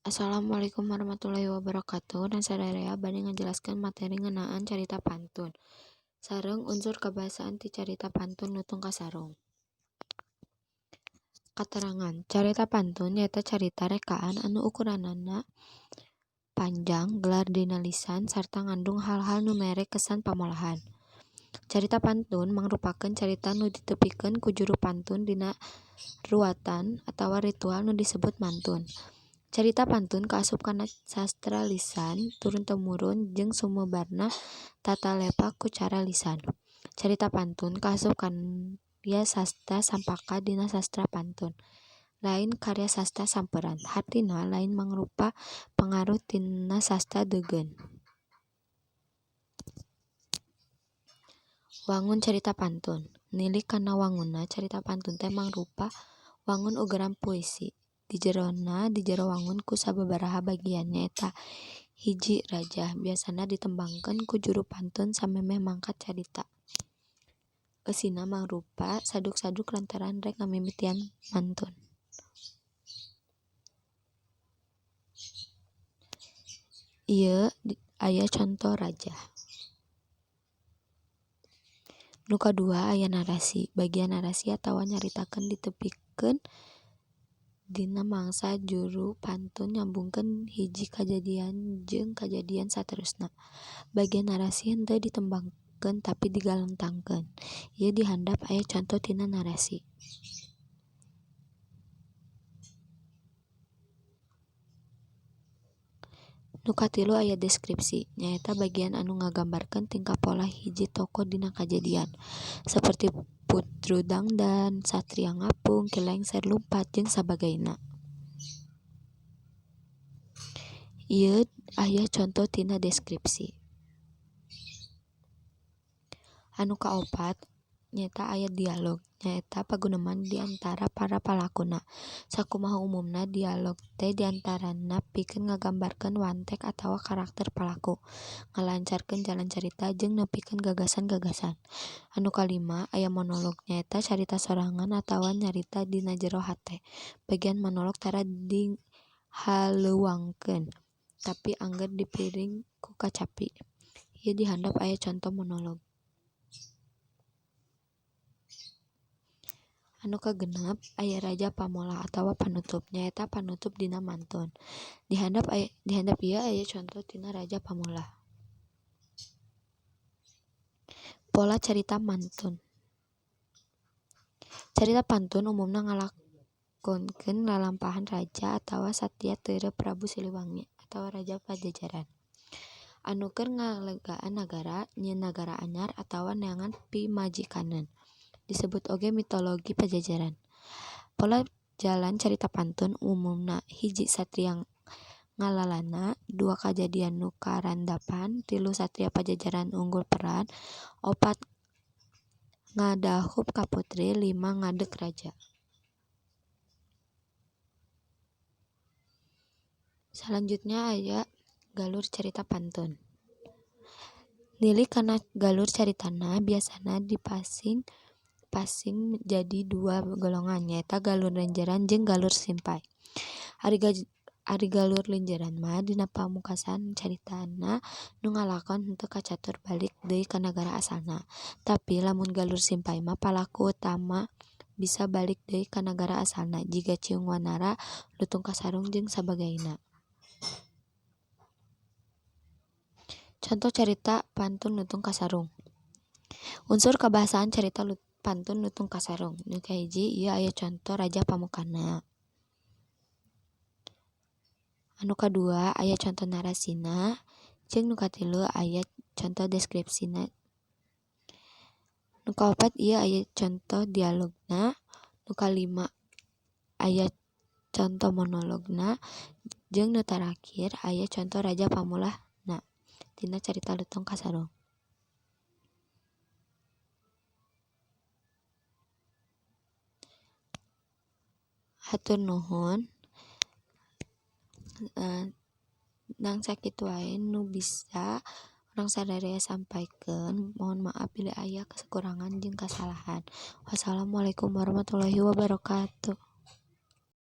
Assalamualaikum warahmatullahi wabarakatuh. Dan sadaya bade ngajelaskeun materi ngeunaan carita pantun sareng unsur kabahasaan ti carita pantun Lutung Kasarung. Katerangan, carita pantun nyaeta carita rekaan anu ukuranana panjang, gelar dina lisan sarta ngandung hal-hal nu mere kesan pamolahan. Carita pantun mangrupakeun carita nu ditepikeun ku juru pantun dina ruwatan atawa ritual nu disebut mantun. Carita pantun kaasup kana sastra lisan turun temurun jeung sumebarna tatalepa ku cara lisan. Carita pantun kaasup karya sastra sampaka dina sastra pantun, lain karya sastra samperan, hartina lain mangrupa pangaruh tina sastra deugeun. Wangun carita pantun. Nilik kana wangunna, carita pantun teh mangrupa wangun ugeran puisi. Di jerona dijero wangun ku sababaraha bagian, nyaeta: 1. Rajah, biasana ditembangkeun ku juru pantun samemeh mangkat carita. Eusina mangrupa saduk-saduk lantaran rek ngamimitian mantun. Ieu aya conto rajah. Nu kadua aya narasi, bagian narasi atawa nyaritakeun ditepikeun dina mangsa juru pantun nyambungkeun hiji kajadian jeung kajadian saterusna. Bagian narasi henteu ditembangkeun tapi digalentangkeun. Ieu di handap aya conto tina narasi. Nu katilu aya deskripsi, nyaeta bagian anu ngagambarkeun tingkah polah hiji tokoh dina kajadian, saperti putru dangdan, satria ngapung, Ki Lengser lumpat, jeung sabagaina. Ieu aya conto tina deskripsi. Anu kaopat nyaeta aya dialog, nyaeta paguneman di antara para palakuna. Sakumaha umumna dialog teh diantarana pikeun ngagambarkeun wantek atawa karakter palaku, ngalancarkeun jalan carita jeung nepikeun gagasan-gagasan. Anu kalima aya monolog, nyaeta carita sorangan atawa nyarita dina jero hate. Bagian monolog tara dihaleuangkeun, tapi angger dipiring ku kacapi. Ieu di handap aya conto monolog. Anu kagenep aya raja pamolah atawa panutup, nyaeta panutup dina mantun. Di handap ieu aya conto tina raja pamolah. Pola carita mantun. Carita pantun umumna ngalakonkeun lalampahan raja atawa satria teureup Prabu Siliwangi atawa raja Pajajaran anu keur ngalegaan nagara, nyieun nagara anyar atawa neangan pimajikaneun. Disebut oge mitologi Pajajaran. Pola jalan carita pantun umumna 1. Satria ngalalana 2. Kajadian nu karandapan 3. Satria Pajajaran unggul peran 4. Ngadahup ka putri 5. Ngadeg raja. Salanjutna aya galur carita pantun. Nilik kana galur caritana biasana dipasing jadi dua golongan, nyaeta galur lenjeran jeung galur simpay. Ari galur lenjeran mah dina pamungkasan caritana nu ngalakon henteu kacatur balik deui ka nagara asalna. Tapi lamun galur simpay mah palaku utama bisa balik deui ka nagara asalna jiga Ciung Wanara, Lutung Kasarung jeung sabagaina. Conto carita pantun Lutung Kasarung. Unsur kabahasaan carita pantun Lutung Kasarung. Nu kahiji ieu aya conto raja pamukana. Anu kadua aya conto narasina jeung nu katilu aya conto deskripsina. Nu kaopat ieu aya conto dialogna, nu kalima aya conto monologna jeung nu tarakhir aya conto raja pamolahna tina carita Lutung Kasarung. Hatur nuhun. Nang sakitu wae nu bisa urang sadaya sampaikeun. Mohon maaf bilih aya kekurangan jeung kasalahan. Wassalamualaikum warahmatullahi wabarakatuh.